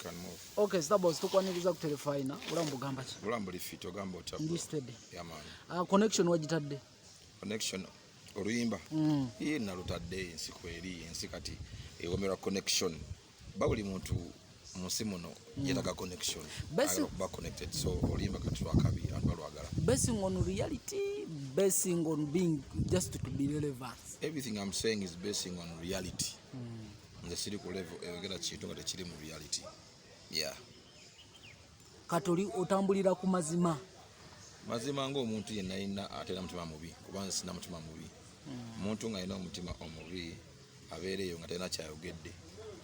Can move. Okay, Starboss, tukwaniriza ku Terefayina. Obulamu bugamba ki? Obulamu buli fit, ogamba otya? Ndi steady. Yeah, man. Connection wagitadde? Connection oluyimba? Ye nalutadde. Ensi kweri, ensi kati ewomerwa connection. Ba buli muntu mu nsi muno yeetaga connection. Ayagala okuba connected, so oluyimba kati lwakabi, abantu balwagala. Basing on reality, basing on being just to be relevant? Everything I'm saying is basing on reality. Nze siri ku level eyogera kintu nga tekiri mu reality, yeah. Kati oli otambulira ku mazima? Mazima, ngaomuntu yenna yenna atalina mutima mubi, kuba nze sina mutima mubi. Omuntu ng'alina omutima omubi abeera eyo nga talina kyayogedde,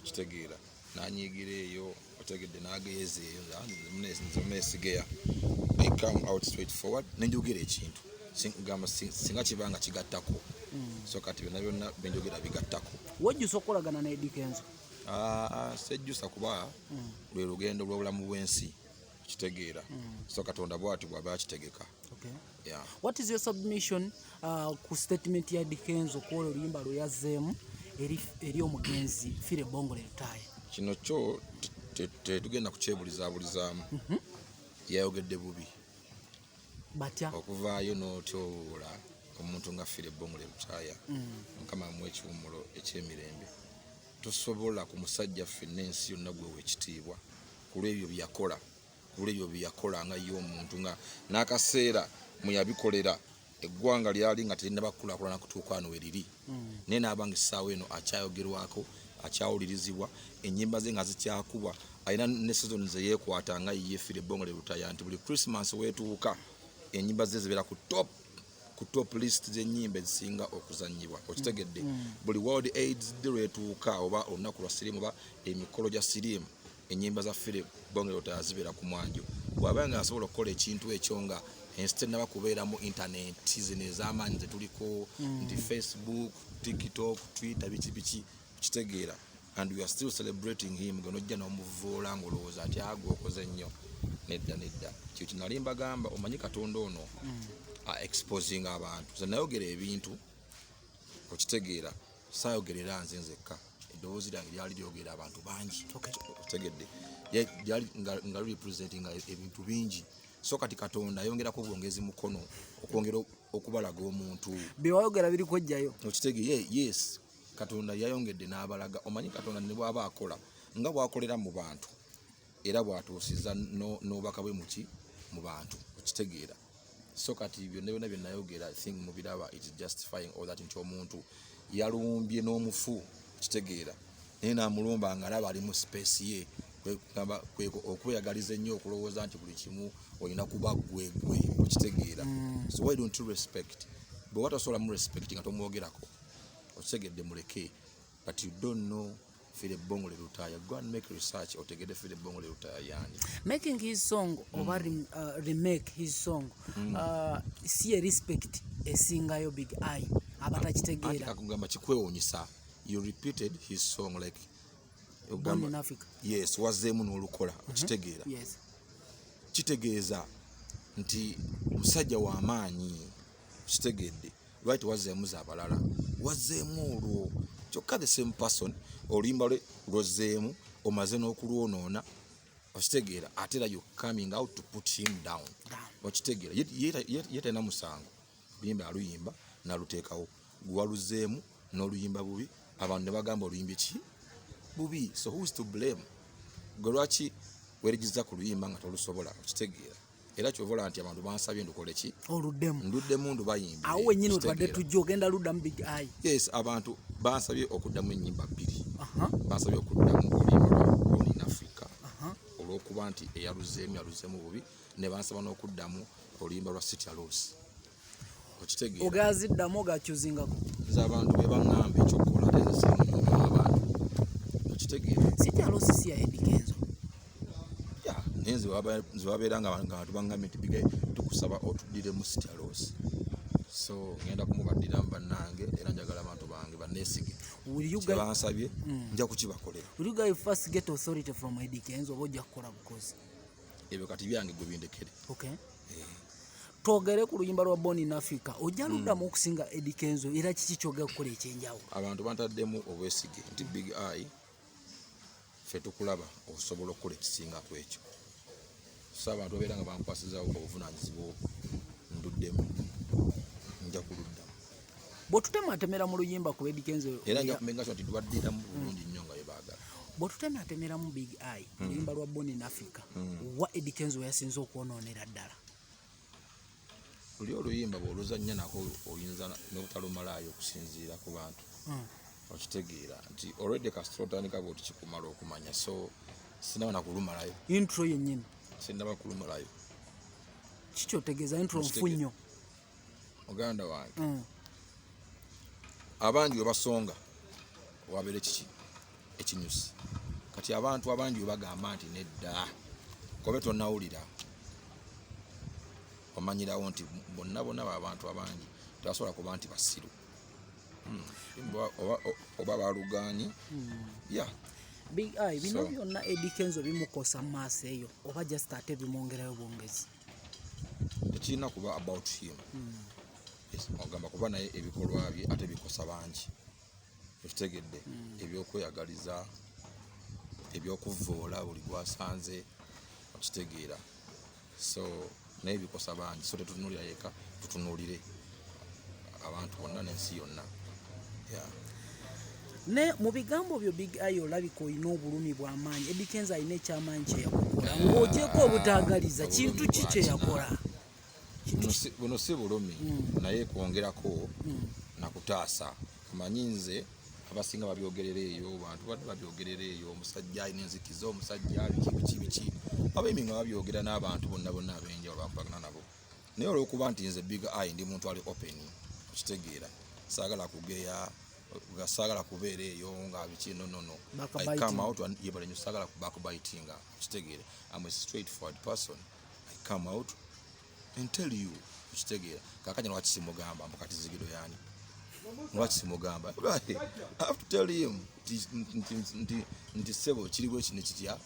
kitegeera, nanyiigira eyo, otegedde, n'ageeza eyo. Nze munesigeya, I come out straight forward nenjogera ekintu. Gamba singa kiba nga kigattako. So kati byonna byonna benjogera bigattako. Wejjusa okukolagana ne Eddy Kenzo? Ah, sejjusa, kuba lwe lugendo lw'obulamu bw'ensi, kitegeera. So Katonda bw'ati bw'aba akitegeka. Yeah. What is your submission ku statement ya Eddy Kenzo kwolwo oluyimba lwe yazzeemu eri omugenzi Philly Bongole Lutaaya? Kino kyo tetugenda kukyebulizabulizaamu. Yayogedde bubi. Batya? Okuvaayo n'otyoboola omuntu nga Philly Bongole Lutaaya, Mukama amuwa ekiwummulo ekyemirembe, tosobola ku musajja ffenna ensi yonna gwewa ekitiibwa ku lwebyo byeyakola, ku lwebyo byeyakola nga ye omuntu, nga n'akaseera mwe yabikolera eggwanga lyali nga terinaba kukulaakulana kutuuka wano weriri, naye naaba nga essaawa eno akyayogerwako, akyawulirizibwa, ennyimba ze nga zikyakubwa. Alina ne season ze yeekwata nga ye Philly Bongole Lutaaya, nti buli Christmas weetuuka ennyimba ze zibeera ku top list z'ennyimba ezisinga okuzannyibwa, okitegedde. Buli World AIDS Day lwetuuka, oba olunaku lwa siriimu, oba emikolo gya siriimu, ennyimba za Philly Bongole Lutaaya zibeera ku mwanjo. Bw'aba nga asobola okukola ekintu ekyo nga ensi tennaba kubeeramu intaneti zino ez'amaanyi zetuliko, nti Facebook, TikTok, Twitter, biki biki, kitegeera, and we are still celebrating him, gwe nojja n'omuvoola ng'olowooza ati agwe okoze nnyo. Nedda, nedda. Kyo kinali mbagamba, omanyi Katonda ono exposing abantu. Nze nayogera ebintu, okitegeera, saayogerera nze nzekka, eddoboozi lyange lyali lyogera abantu bangi, okitegedde. Lyali nga representinga ebintu bingi. So kati Katonda ayongerako bwongezi mukono okwongera okubalaga omuntu. Byewayogera biri kwejjayo? Okitegeera, yes. Katonda yayongedde n'abalaga. Omanyi Katonda ne bw'aba akola nga bw'akolera mu bantu, era bw'atuusiza n'obubaka bwe muki mu bantu, okitegeera. So kati byonna byonna bye nayogera, I think mubiraba, it is justifying all that, nti omuntu yalumbye n'omufu, kitegeera, naye n'amulumba nga alaba ali mu space ye. Okweyagaliza ennyo, okulowooza nti buli kimu olina kuba gwe gwe, okitegeera. So why don't you respect? Bwe watasobola mu respect nga tomwogerako, okitegedde, muleke. But you don't know Philly Bongole Lutaaya. Go and make research, otegedde Philly Bongole Lutaaya yani. Making his song oba remake his song, si ye respect esingayo, Big Eye, Anti abatakitegeera? Kakugamba kikwewunyisa, you repeated his song like Born in Africa. Yes, wazzeemu n'olukola, okitegeera. Kitegeeza nti musajja w'amaanyi, kitegedde. Lwaki tewazzeemu zaabalala, wazzeemu olwo kyokka? The same person, oluyimba lwe lwozzeemu, omaze n'okulwonoona, okitegeera, ate era you coming out to put him down. Down. Okitegeera, ye talina musango. Luyimba aluyimba naluteekawo, gwewaluzeemu n'oluyimba bubi, abantu ne bagamba oluyimbye ki bubi. So who is to blame? Gwe lwaki weregiza ku luyimba nga tolusobola, okitegeera? Era kyova olaba nti abantu bansabye ndukole ki? Oluddemu. Nduddemu, ndubayimbire. Awo wenyini wetwadde. Okitegeera? Tujja ogenda luddamu, Big Eye? Yes, abantu bansabye okuddamu ennyimba bbiri. Bansabye okuddamu oluyimba lwa Born in Africa, olw'okuba nti eyaluzeemu yaluzeemu bubi, ne bansaba n'okuddamu oluyimba lwa Sitya Loss, okitegeera. Ogaziddamu, ogakyuzingako? Nze abantu be baŋŋamba ekyokukola, ate nze simunyumya w'abantu, okitegeera. Sitya Loss si ya Eddy Kenzo? Ya, naye nze babeera nga abantu baŋŋambye nti, "Big Eye, tukusaba otuddiremu Sitya Loss." So ngenda kumubaddiramu bannange, era njagala abantu bange banneesige. Will you guys, Kyebansabye nja kukibakolera. Will you guys first get authority from Eddy Kenzo oba ojja kukola bukozi? Ebyo kati byange, gwe bindekere. Okay, twogere ku luyimba lwa Born in Africa. Ojja luddamu okusinga Eddy Kenzo, era kiki kyogera kukola ekyenjawulo? Abantu bantaddemu obwesige nti Big Eye, Ffe tukulaba osobola okukola ekisinga ku ekyo. So abantu babeera nga bankwasizaawo obuvunanyizibwa, nduddemu, nja kuluddamu. Bw'otutematemera mu luyimba ku Eddy Kenzo, era nja kumenga nti lwaddiramu bulungi nnyo nga byebaagala. Bw'otutematemeramu Big Eye, oluyimba lwa Born in Africa, wa Eddy Kenzo yasinze okwonoonera ddala? Luli oluyimba bw'oluzannya nako oyinza n'obutalumalaayo okusinziira ku bantu. Okitegeera nti already kasita otandika bwoti kikumala okumanya, so sinaba nakulumalayo. Intro yennyini? Sinaba kulumalayo. Kikyotegeeza intro nfu nnyo? Muganda wange, abangi we basonga wabeera ekiki ekinyusi. Kati abantu abangi we bagamba nti nedda, kobe tonawulira, omanyirawo nti bonna bonna babantu abangi tebasobola kuba nti basiru. Oba balugaanyi ya. Big Eye, bino byonna Eddy Kenzo bimukosa mu maaso eyo oba just ate bimwongerayo bwongezi? Tekirina kuba about him. Yes, ogamba kuba naye ebikolwa bye ate bikosa bangi, ekitegedde, ebyokweyagaliza, ebyokuvoola buli gwasanze, okitegeera? So naye bikosa bangi, so tetutunulira yeka, tutunulire abantu bonna n'ensi yonna, yeah. Ne mu bigambo byo, Big Eye, olabika olina obulumi bw'amaanyi. Eddy Kenzo alina ekyamaanyi kye yakukola ng'ogyeko obutaagaliza. Kintu ki kye yakola? Buno si bulumi, naye kwongerako nakutaasa. Omanyi nze abasinga babyogerera eyo, bantu badde babyogerera eyo, omusajja alina enzikiza, omusajja biki biki biki, abayimbi nga babyogera n'abantu bonna bonna ab'enjawulo bampagana nabo. Naye olwokuba nti nze Big Eye ndi muntu ali open, okitegeera, saagala kugeya, saagala kubeera eyo nga biki, no, no, no. I Backbiting. come out and yebale nnyo, saagala ku backbitinga, okitegeera? I'm a straightforward person. I come out and tell you, okitegeera? Kakanya lwaki simugamba mbu kati zigiro yani? Lwaki simugamba? I have to tell him nti ssebo, kiri bweki ne kitya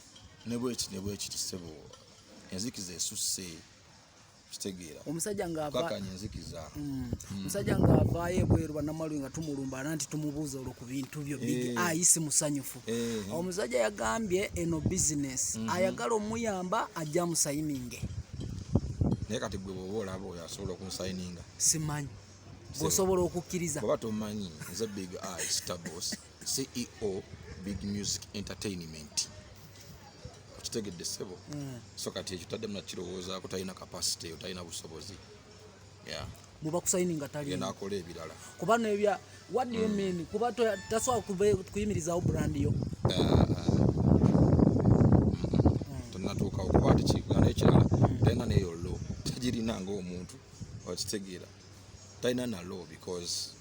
ne bweki ne bwekiti, ssebo, enzikiza esusse, kitegeera? Omusajja ng'ava Kakanya enzikiza. Omusajja ng'avaayo ebweru, bannamawulire nga tumulumba nti tumubuuza olwo ku bintu byo, Big Eye si musanyufu. Omusajja yagambye eno bizinesi, ayagala omuyamba ajja amusayininge. Naye kati gwe bwoba olaba oyo asobola okunsayininga? Simanyi bw'osobola okukkiriza. Bwaba tomanyi, nze Big Eye, Star Boss, CEO Big Music Entertainment, okitegedde, ssebo? So kati ekyo taddemu nakirowoozaako, talina capacity eyo, talina busobozi, yeah. Muba kusayininga taliimu. Genda akola ebirala. Kuba nebya, what do you mean? Kuba tasobola kuyimirizaawo brand yo? Tonatuukawo kuba ate kiganda ekirala, talina neyo law, tagirina ngaomuntu, okitegeera? Talina na law because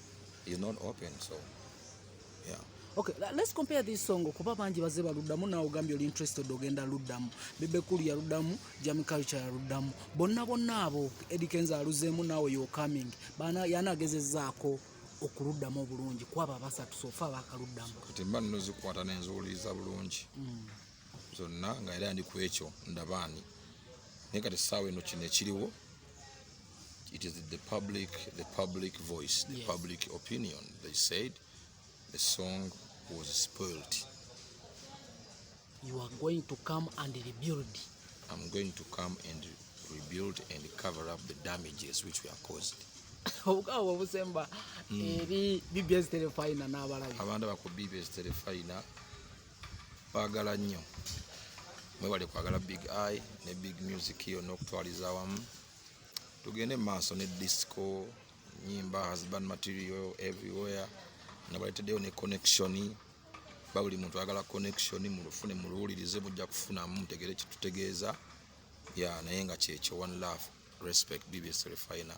is not open, so yeah. Okay, let's compare this song, kuba bangi bazze baluddamu, naawe ogambye oli interested, ogenda luddamu. Bebe Cool yaluddamu, Jami Culture yaluddamu, bonna bonna abo, Eddy Kenzo aluzeemu, naawe you coming. Bana yanagezezzaako okuluddamu obulungi kwabo abasatu so far bakaluddamu. Kati mba nno zikwata nenzuwuliriza bulungi zonna nga era ndi ku ekyo ndabaani, naye kati essaawa eno kino ekiriwo, it is the public voice, the public opinion. They said the song was spoiled. You are going to come and rebuild. I'm going to come and rebuild and cover up the damages which were caused. Obukaba obusemba eri BBS Terefayina n'abalabi. Abantu abaku BBS Terefayina baagala nnyo, mwebale kwagala Big Eye ne Big Music yonna okutwaliza awamu. Tugende mu maaso ne disco nyimba, husband material everywhere, nabaleeteddeyo ne connection. Ba buli muntu ayagala connection, mulufune, muluwulirize, mujja kufunamu mutegere kitutegeeza ya. Naye nga kyekyo, one love, respect, BBS Terefayina.